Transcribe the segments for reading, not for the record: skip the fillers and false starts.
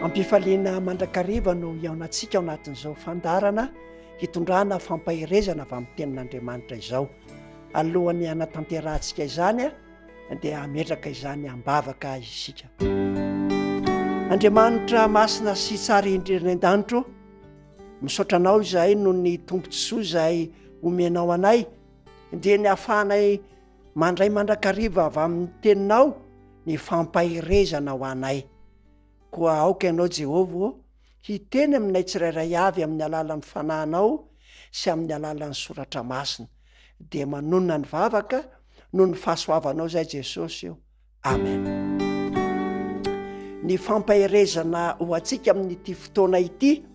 Am-pifaliana mandrakariva no hihaonantsika ao anatin'izao fandaharana hitondrana fampaherezana avy amin'ny Tenin'Andriamanitra izao. Alohan'ny hanatanterahantsika izany dia hametraka izany am-bavaka isika. Andriamanitra masina sy tsara indrindra any an-danitra ô, misaotra Anao izahay noho ny tombontsoa izay omenao anay, dia ny hahafahanay mandray mandrakariva avy amin'ny Teninao ny fampaherezana ho anay. Koa aoka Ianao Jehovah ô, hiteny aminay tsirairay avy amin'ny alalan'ny Fanahinao sy amin'ny alalan'ny Soratra Masina. Dia manonona ny vavaka noho ny fahasoavanao izay Jesosy ô. Amen. Ny fampaherezana ho antsika amin'ity fotoana ity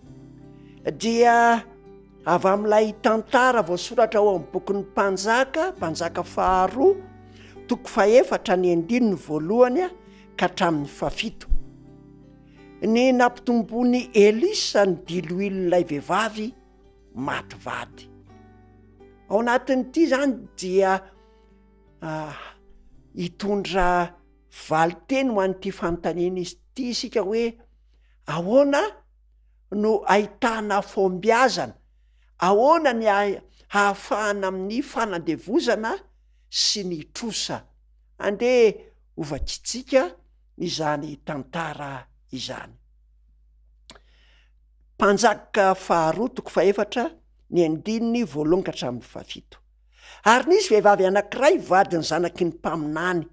dia avy amin'ilay tantara voasoratra ao amin'ny bokin'ny Mpanjaka, Mpanjaka faharoa, toko fahefatra ny andininy voalohany ka hatramin'ny fahafito. Ny nampitomboan'i Elisa ny diloilon'ilay vehivavy maty vady. Ao anatin'ity izany dia ah, hitondra valin-teny ho an'ity fanontaniana izy ity isika hoe ahoana no ahitana fahombiazana, ahoana ny hahafahana amin'ny fanandevozana sy ny trosa. Andeha hovakintsika izany tantara izany. Mpanjaka faharoa toko fahefatra ny andininy voalohany ka hatramin'ny fahafito. Ary nisy vehivavy anankiray vadin'ny zanaky ny mpaminany,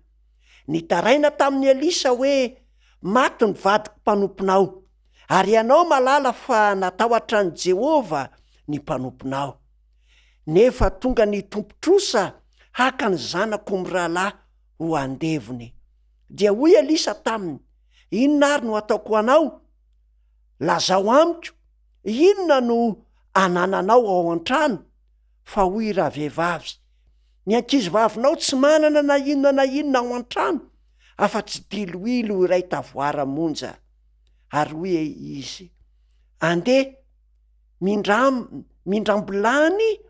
nitaraina tamin'i Elisa hoe, Maty ny vadiko mpanomponao, ary ianao mahalala fa natahotra an'i Jehovah ny mpanomponao. Nefa tonga ny tompon-trosa haka ny zanako mirahalahy ho andevony. Dia hoy Elisa taminy, Inona ary no hataoko ho anao? Lazao amiko, inona no anananao ao an-trano? Fa hoy ravehivavy, Ny ankizivavinao tsy manana na inona na inona ao an-trano, afa-tsy diloilo iray tavoara monja. Ary hoy izy, Andeha, mindram, mindram-bilany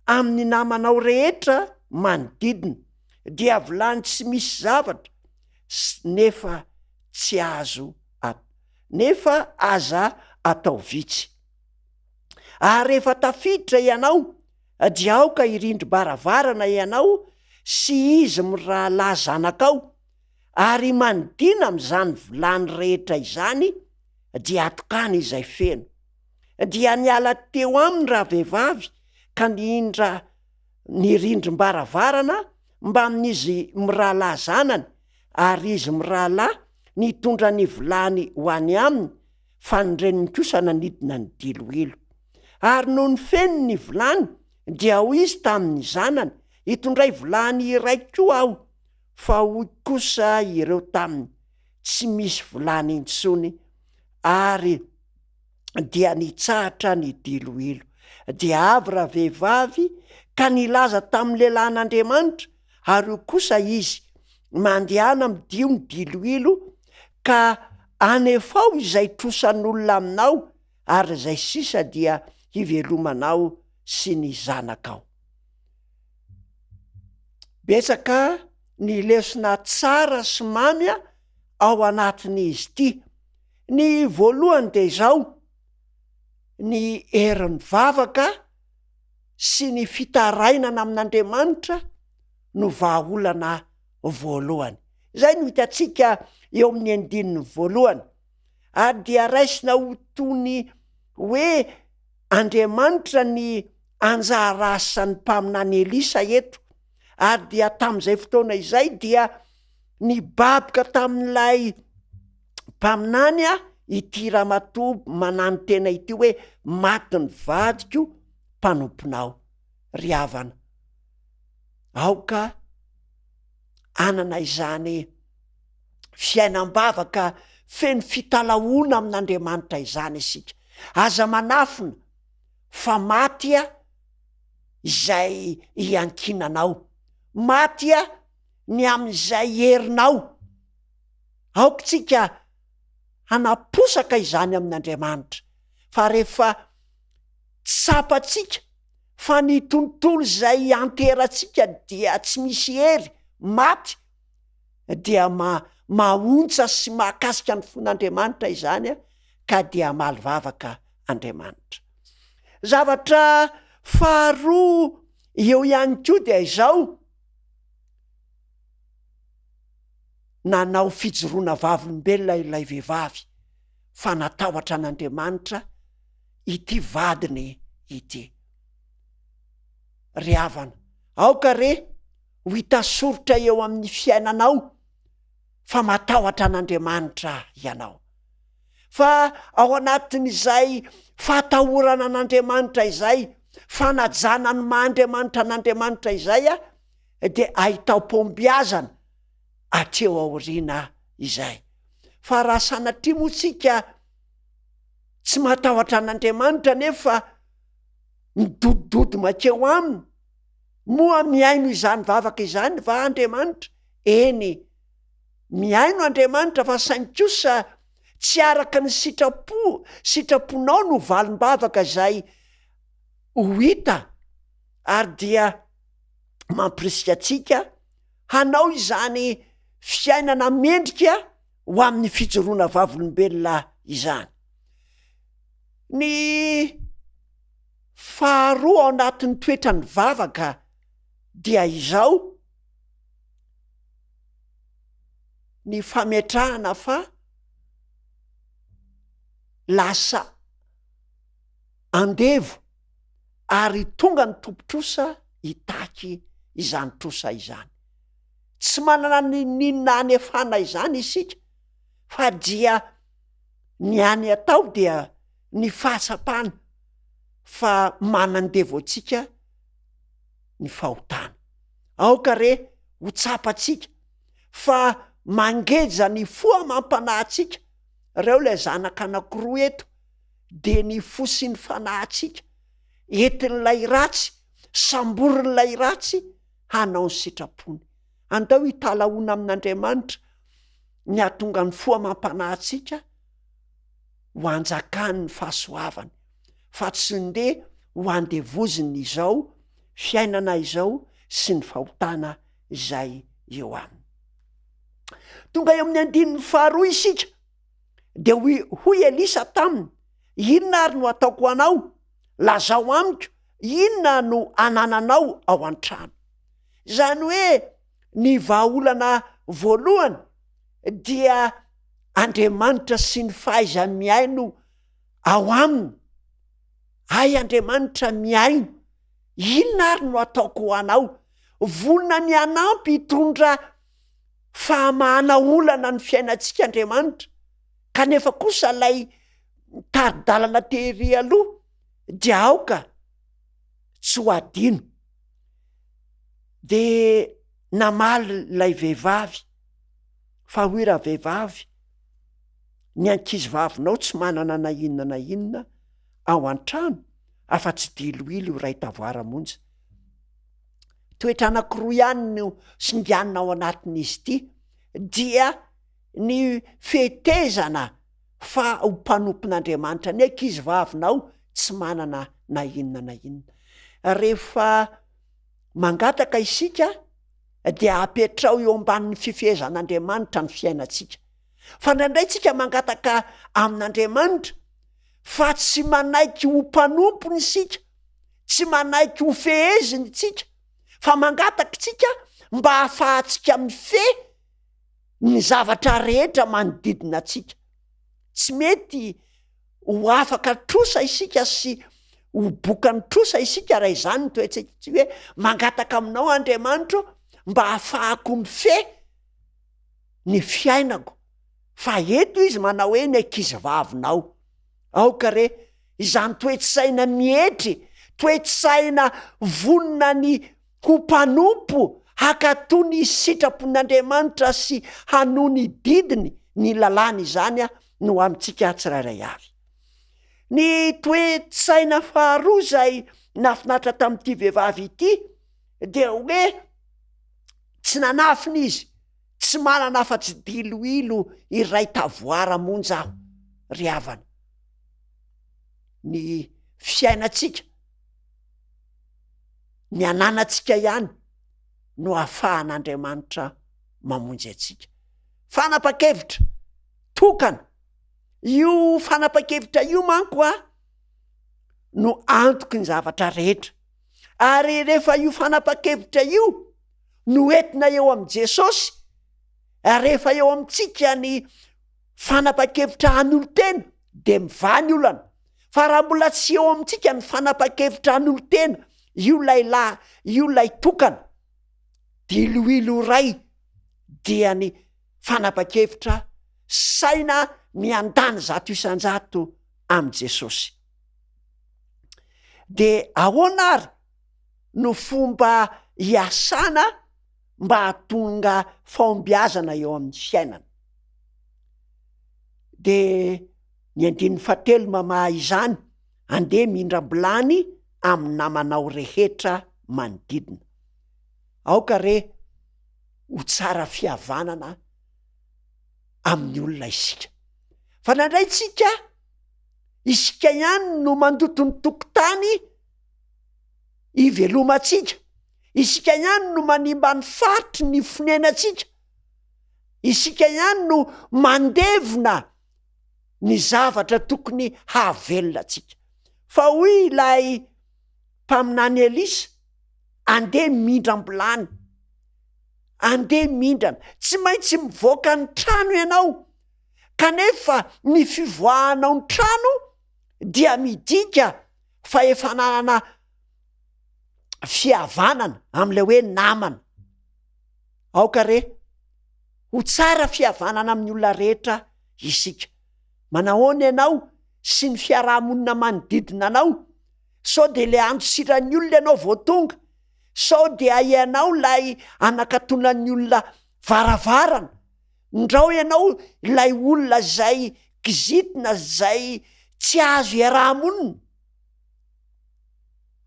amin'ny namanao rehetra manodidina, dia vilany tsy misy zavatra, nefa tsy azo nefa aza atao vitsy. Ary rehefa tafiditra ianao, dia aoka hirindrim-baravarana ianao sy izy mirahalahy zanakao, ary manidina amin'izany vilany rehetra izany, dia atokàny izay feno. Dia niala teo aminy ravehivavy ka nihindra ny rindrim-baravarana mbamin'izy mirahalahy zanany, ary izy mirahalahy nitondra ny vilany ho any aminy, fa ny reniny kosa nanidina ny diloilo. Ary nony feno ny vilany, dia hoy izy tamin'ny zanany, Itondray vilany iray koa aho. Fa hoy kosa ireo taminy, Tsy misy vilany intsony. Ary dia nitsahatra ny diloilo. Dia avy ravehivavy ka nilaza tamin'ny lehilahin'Andriamanitra, ary hoy kosa izy, Mandehana midio ny diloilo, ka anefao izay trosan'olona aminao, ary izay sisa dia hivelomanao sy ny zanakao. Betsaka ny lesona tsara sy mamy ao anatin'izy ity. Ny voalohany dia izao, ny herin'ny vavaka sy ny fitarainana amin'Andriamanitra no vahaolana voalohany. Izay no hitantsika eo amin'ny andininy voalohany. Ary dia raisina ho toy ny hoe Andriamanitra ny anjara asan'ny mpaminany Elisa eto. Ary dia tamin'izay fotoana izay dia nibaboka tamin'ilay mpaminany a ity ramatoa mananontena ity hoe maty ny vadiko mpanomponao. Ry havana, aoka hanana izany fiainam-bavaka feno fitalahoana amin'Andriamanitra izany isika. Aza manafina fa maty a izay iankinanao. Maty a ny amin'izay herinao. Aoka tsika hanaposaka izany amin'Andriamanitra fa rehefa tsapantsika fa ny tontolo izay ianterantsika dia tsy misy hery, maty, dia ma- mahaontsa sy mahakasika ny fon'Andriamanitra izany a. ka dia hamaly vavaka Andriamanitra. Zavatra faharoa eo ihany koa dia izao, nanao fijoroana vavolombelona ilay vehivavy fa natahotra an'Andriamanitra ity vadiny ity. Ry havana, aoka re ho hita soritra eo amin'ny fiainanao fa matahotra an'Andriamanitra ianao. Fa ao anatin'izay fahatahorana an'Andriamanitra izay, fanajana ny maha Andriamanitra an'Andriamanitra izay, dia ahitaom-pahombiazana hatreo aoriana izay. Fa raha sanatria moa tsika tsy matahotra an'Andriamanitra nefa midodododo makeo aminy, moa mihaino izany vavaka izany va Andriamanitra? Eny, mihaino Andriamanitra fa saingy kosa tsy araka ny sitrapo, sitraponao no valim-bavaka izay ho hita ary dia mampirisika antsika hanao izany fiainana mendrika ho amin'ny fijoroana vavolombelona izany. Ny faharoa ao anatin'ny toetran'ny vavaka dia izao, ny fametrahana fa lasa andevo ary tonga ny tompon-trosa hitaky izany trosa izany. Tsy manana n'inon'inona hanefana izany isika fa dia ny hany atao dia ny fahatsapana fa manandevo antsika ny fahotana. Aoka re ho tsapantsika fa mangeja ny fo amam-panahintsika, reo ilay zanaka anankiroa eto dia ny fo sy ny fanahintsika, entin'ilay ratsy, samborin'ilay ratsy hanao ny sitrapony. Andao hitalahoana amin'Andriamanitra ny hahatonga ny fo amam-panahintsika ho anjakan'ny fahasoavany, fa tsy ndeha ho andevoziny izao fiainana izao sy ny fahotana izay eo aminy. Tonga eo amin'ny andininy faharoa isika, dia hoy hoy Elisa taminy, Inona ary no ataoko ho anao? Lazao amiko, inona no anananao ao an-trano? Izany hoe ny vahaolana voalohany dia Andriamanitra sy ny fahaiza-mihaino ao aminy. Hay Andriamanitra mihaino, inona ary no ataoko ho anao? Vonona ny hanampy hitondra fahamahana olana ny fiainantsika Andriamanitra, kanefa kosa ilay tari-dalana tery aloha dia aoka tsy ho adino. Dia namaly ilay vehivavy fa hoy ravehivavy, ny ankizivavinao tsy manana na inona na inona ao an-trano afa-tsy diloilo iray tavoara monja. Toetra anankiroa ihany no singanina ao anatin'izy ity dia ny fetezana fa ho mpanompon'Andriamanitra ny ankizivavinao tsy manana na inona na inona. Rehefa mangataka isika dia apetraho eo ambanin'ny fifehezan'Andriamanitra ny fiainantsika. Fa indraindray tsika mangataka amin'Andriamanitra fa tsy manaiky ho mpanompony isika, tsy manaiky ho feheziny tsika, fa mangataka tsika mba hahafahantsika mifehy ny zavatra rehetra manodidina antsika. Tsy mety ho afaka trosa isika sy ho bokan'ny trosa isika raha izany ny toetsaika, tsy hoe mangataka aminao Andriamanitro mba hahafahako mifehy ny fiainako, fa eto izy manao hoe ny ankizivavinao. Aoka re izany toe-tsaina mietry, toe-tsaina vonona ny ho mpanompo hankatò ny sitrapon'Andriamanitra sy hanoa ny didiny, ny lalàny izany no amintsika tsirairay avy. Ny toe-tsaina faharoa izay nahafinaritra tamin'ity vehivavy ity dia hoe tsy nanafina izy, tsy manana afa-tsy diloilo iray tavoara monja aho ry havana. Ny fiainantsika Ny ananantsika ihany no ahafahan'Andriamanitra mamonjy antsika. Fanapa-kevitra tokana. Io fanapa-kevitra io manko a no antoky ny zavatra rehetra. Ary rehefa io fanapa-kevitra io no entina eo amin'i Jesosy, rehefa eo amintsika ny fanapa-kevitra hanolo-tena dia mivaha ny olana. Fa raha mbola tsy eo amintsika ny fanapa-kevitra hanolo-tena, io ilay lahy, io ilay tokana, diloilo iray dia ny fanapa-kevitra saina miandany 100% amin'i Jesosy. De ahoana ary no fomba hiasana mba hahatonga fahombiazana eo amin'ny fiainana? De ny andininy fahatelo mamaha izany, andeha mindram-bilany amin'ny namanao rehetra manodidina. Aoka re ho tsara fihavanana amin'ny olona isika. Fa nandray tsika, isika ihany no mandoto ny tokotany ivelomantsika, isika ihany no manimba ny faritry ny fonenantsika, isika ihany no mandevona ny zavatra tokony hahavelona antsika. Fa hoy ilay mpaminany Elisa, andeha mindram-bilany, andeha mindrana, tsy maintsy mivoaka ny trano ianao, kanefa ny fivoahanao ny trano dia midika fa efa nanana fihavanana amin'ilay hoe namana. Aoka re ho tsara fihavanana amin'ny olona rehetra isika. Manahoana ianao sy ny fiarahamonina manodidina anao? Sao dia ilay andosiran'ny olona ianao vao tonga? Sao dia ianao ilay anakatonan'ny olona varavarana? Ndrao ianao ilay olona izay kizitina, izay tsy azo iaraha-monina?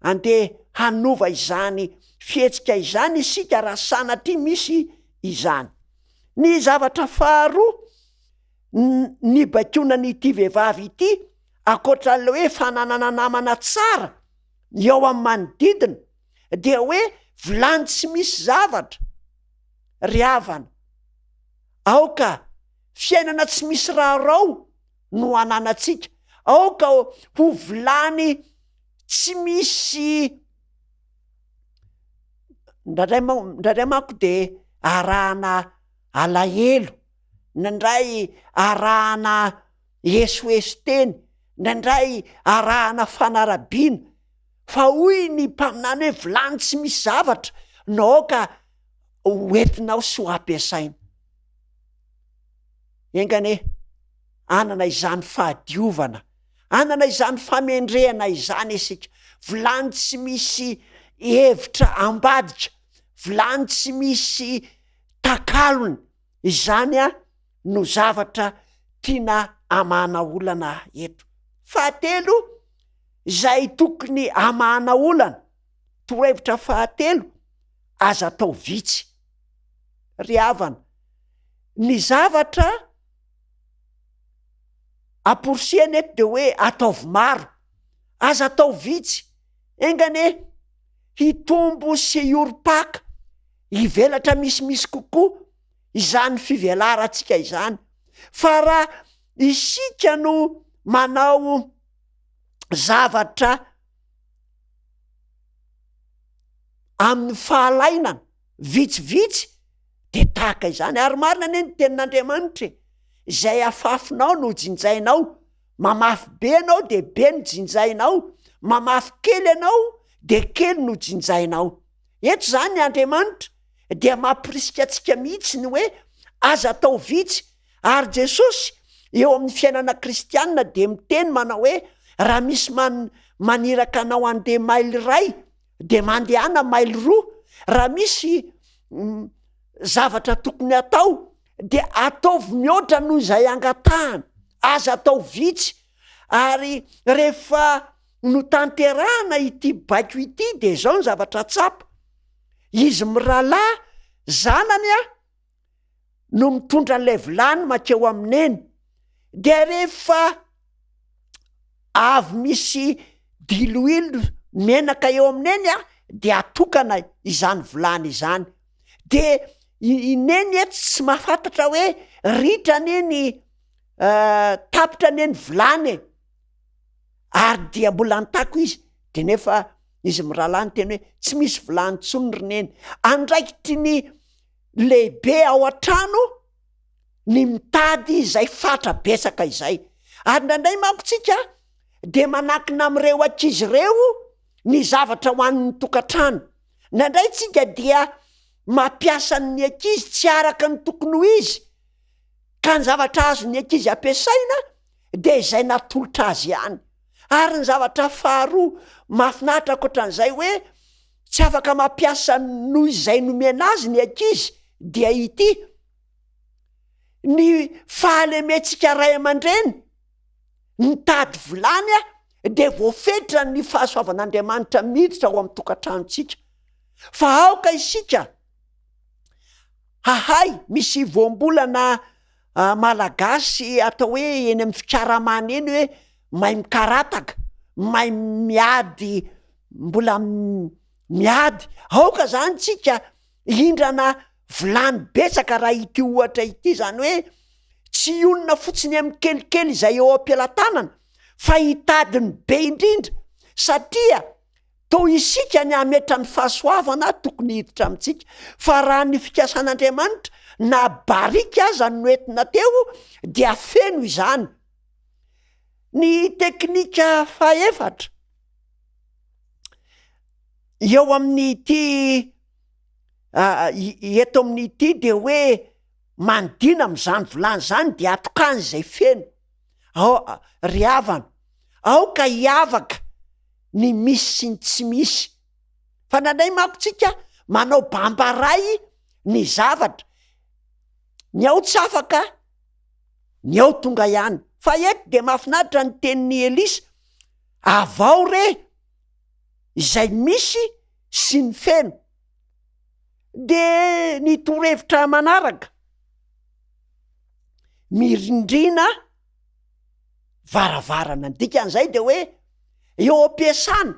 Andeha hanova izany fihetsika izany isika raha sanatria misy izany. Ny zavatra faharoa nibaikoanan'ity vehivavy ity, ankoatra an'ilay hoe fananana namana tsara eo amin'ny manodidina, dia hoe vilany tsy misy zavatra. Ry havana, aoka fiainana tsy misy raharao no ananantsika, aoka ho vilany tsy misy indraindray ma- indraindray manko de arahana alahelo, indraindray arahana esoeso teny, indraindray arahana fanarabiana, fa hoy ny mpaminany hoe vilany tsy misy zavatra no aoka ho entinao sy ho ampiasaina. Enga anie hanana izany fahadiovana, hanana izany famendrehana izany isika, vilany tsy misy hevitra ambadika, vilany tsy misy takalony, izany an no zavatra tiana hamahana olana eto. Fahatelo, izay tokony hamahana olana, torohevitra fahatelo, aza atao vitsy. Ry havana, ny zavatra amporisihana eto de hoe ataovy maro, aza atao vitsy, enga anie hitombo sy hiorim-paka, hivelatra misimisy kokoa izany fivelarantsika izany, fa raha isika no manao zavatra amin'ny fahalainana vitsivitsy de tahaka izany, ary marina anie ny tenin'Andriamanitra e, izay afafinao no jinjainao, mamafy be ianao de be no jinjainao, mamafy kely ianao de kely no jinjainao. Eto izany Andriamanitra dia mampirisika antsika mihitsy ny hoe aza atao vitsy, ary Jesosy eo amin'ny fiainana kristianina dia miteny manao hoe raha misy man- maniraka anao handeha maily iray de mandehana maily roa, raha misy zavatra tokony atao de ataovy mihoatra noho izay angatahana, aza atao vitsy, ary rehefa notanterahana ity baiko ity de zao ny zavatra tsapa, izy mirahalahy zanany a no mitondra an'ilay vilany makeo amin'i neny, de rehefa avy misy diloilo menaka eo amin'i neny a de atokana izany vilany izany, de i i neny eto tsy mahafantatra hoe ritra anie ny. Tapitra anie ny vilany e! Ary dia mbola nitako izy, de nefa izy mirahalahy niteny hoe tsy misy vilany intsony ry neny. Andraikitry ny lehibe ao an-trano ny mitady izay fatra betsaka izay. Ary indraindray manko tsika de manankina amin'ireo ankizy ireo ny zavatra ho an'ny tokantrano. Indraindray tsika dia mampiasa ny ankizy tsy araka ny tokony ho izy, ka ny zavatra azon'ny ankizy ampiasaina dia izay natolotra azy ihany. Ary ny zavatra faharoa mahafinaritra ankoatran'izay hoe tsy afaka mampiasa noho izay nomena azy ny ankizy dia ity, ny fahalementsika ray aman-dreny mitady vilany dia voafetra ny fahasoavan'Andriamanitra miditra ao amin'ny tokantranontsika. Fa aoka isika hahay, misy voambolana malagasy atao hoe eny amin'ny fikaramana eny hoe mahay mikarataka, mahay miady, mbola miady, aoka zany tsika hindrana vilany betsaka raha ity ohatra ity, zany hoe tsy hionona fotsiny amin'ny kelikely izay eo am-pelatanana fa hitady ny be indrindra satria Toa isika ny hametra ny fahasoavana tokony hiditra amintsika, fa raha ny fikasan'Andriamanitra na barika aza no entina teo dia feno izany. Ny teknika fahefatra eo amin'ity eto amin'ity dia hoe manodina amin'izany vilany izany dia atokany izay feno. Ao, ry havana, aoka hiavaka ny misy sy ny tsy misy. Fa indraindray manko tsika manao bambaray ny zavatra, ny ao tsy afaka, ny ao tonga ihany. Fa eto dia mahafinaritra ny tenin'i Elisa, avao re izay misy sy ny feno. De ny torohevitra manaraka, mirindrina varavarana, ny dikan'izay de hoe eo am-piasana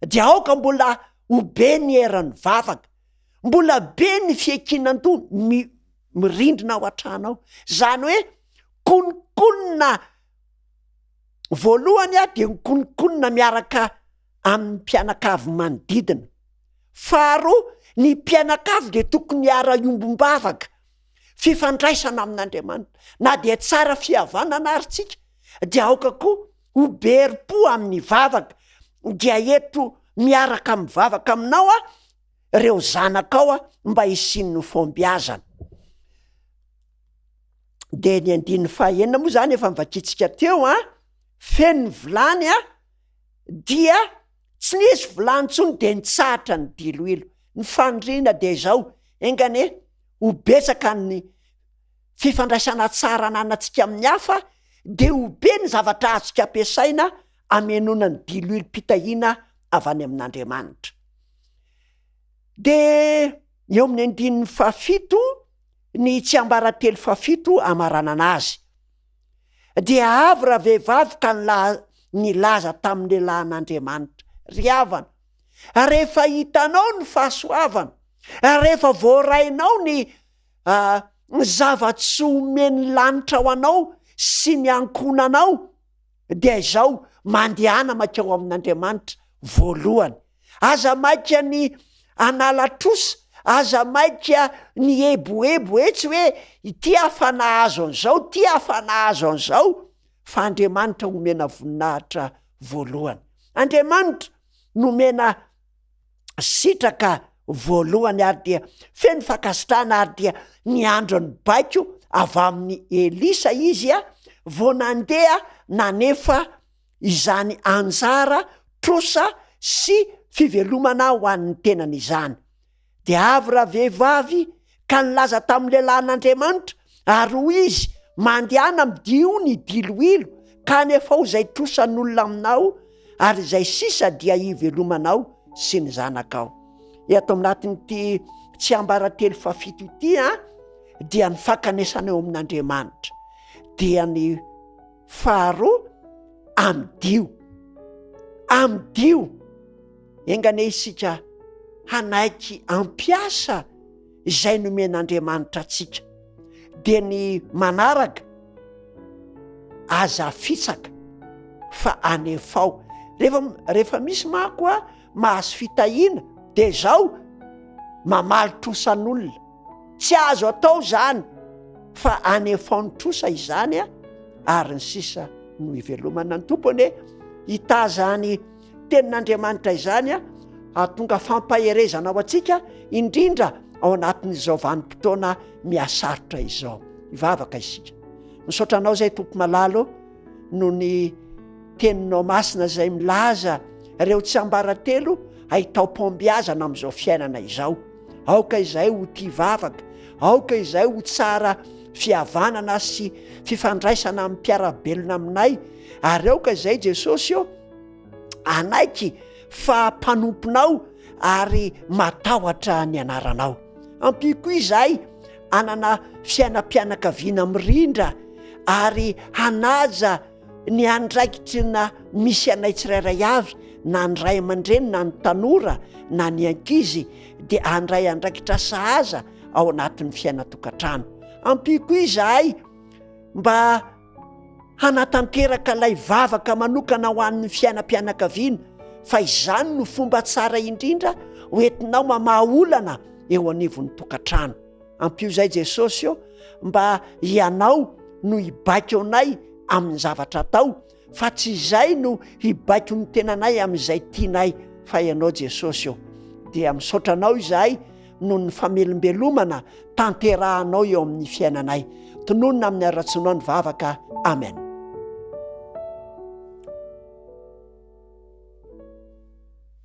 dia aoka mbola ho be ny eran'ny vavaka, mbola be ny fiankinan-doha mi- mirindrina ao an-trano ao, zany hoe kononkonona voalohany a de mikononkonona miaraka amin'ny mpianakavy manodidina, faharoa ny mpianakavy de tokony hiara-hiombom-bavaka, fifandraisana amin'Andriamanitra, na dia tsara fihavanana ary tsika dia aoka koa ho be herim-po amin'ny vavaka, dia eto miaraka mivavaka aminao aho reo zanakao aho mba hisian'ny fahombiazana. De ny andininy fahaenina moa zany efa novakintsika teo an, feno ny vilany an, dia tsy nisy vilany intsony de nitsahatra ny diloilo. Ny faniriana dia izao, enga anie ho betsaka ny fifandraisana tsara ananantsika amin'ny hafa dia ho be ny zavatra azontsika ampiasaina hamenoana ny diloilom-pitahiana avy any amin'Andriamanitra. Dia eo amin'ny andininy fahafito ny tsiambaratelo fahafito hamaranana azy. Dia avy ravehivavy ka nilaza tamin'ny lehilahin'Andriamanitra, Ry havana, rehefa hitanao ny fahasoavana, rehefa voarainao ny ny zava-tsoa omen'ny lanitra ho anao sy ny ankohonanao, dia izao, mandehana mankeo amin'Andriamanitra voalohany. Aza maika ny hanala trosa, aza maika ny hieboebo etsy hoe ity aho fa nahazo an'izao, ity aho fa nahazo an'izao, fa Andriamanitra omena voninahitra voalohany. Andriamanitra nomena sitraka voalohany ary dia feno fankasitrahana ary dia niandry ny baiko avy amin'i Elisa izy vao nandeha nanefa izany anjara trosa sy fivelomana ho an'ny tenany izany. Dia avy ravehivavy ka nilaza tamin'ny lehilahin'Andriamanitra, ary hoy izy, Mandehana midio ny diloilo, ka anefao izay trosan'olona aminao, ary izay sisa dia hivelomanao sy ny zanakao. Eto aminatin'ity tsiambaratelo fahafito ity an, dia ny fankanesana eo amin'Andriamanitra, dia ny Faharoa, amidio. Amidio. Enga anie isika hanaiky hampiasa izay nomen'Andriamanitra antsika. Dia ny manaraka, Aza afitsaka fa anefao. Rehefa rehefa misy manko a mahazo fitahiana de zao mamaly trosan'olona. Tsy azo atao zany fa anefao ny trosa izany a ary ny sisa no ivelomana. Ny Tompo anie hitazany Tenin'Andriamanitra izany hahatonga fampaherezana ho antsika indrindra ao anatin'izao vanim-potoana mihasarotra izao. Hivavaka isika. Misaotra anao izay Tompo malala ô noho ny teninao masina izay milaza ireo tsiambaratelo ahitaom-pahombiazana amin'izao fiainana izao. Aoka izay ho tia vavaka, aoka izay ho tsara fihavanana sy fifandraisana amin'ny mpiara-belona aminay, ary aoka izay Jesosy ô hanaiky fa mpanomponao ary matahotra ny anaranao. Ampio koa izahay hanana fiainam-pianakaviana mirindra ary hanaja ny andraikitry na misy anay tsirairay avy, na ny ray aman-dreny na ny tanora na ny ankizy dia handray andraikitra sahaza ao anatin'ny fiainan-tokantrano. Ampio koa izahay mba hanatanteraka ilay vavaka manokana ho an'ny fiainam-pianakaviana fa izany no fomba tsara indrindra hoentinao mamaha olana eo anivon'ny tokantrano. Ampio izay Jesosy ô mba Ianao no hibaiko anay amin'ny zavatra atao fa tsy izay no hibaiko ny tenanay amin'izay tianay fa Ianao Jesosy ô. Dia misaotra Anao izahay noho ny famelombelomana tanterahanao eo amin'ny fiainanay. Tononina amin'ny haratsinao ny vavaka. Amen.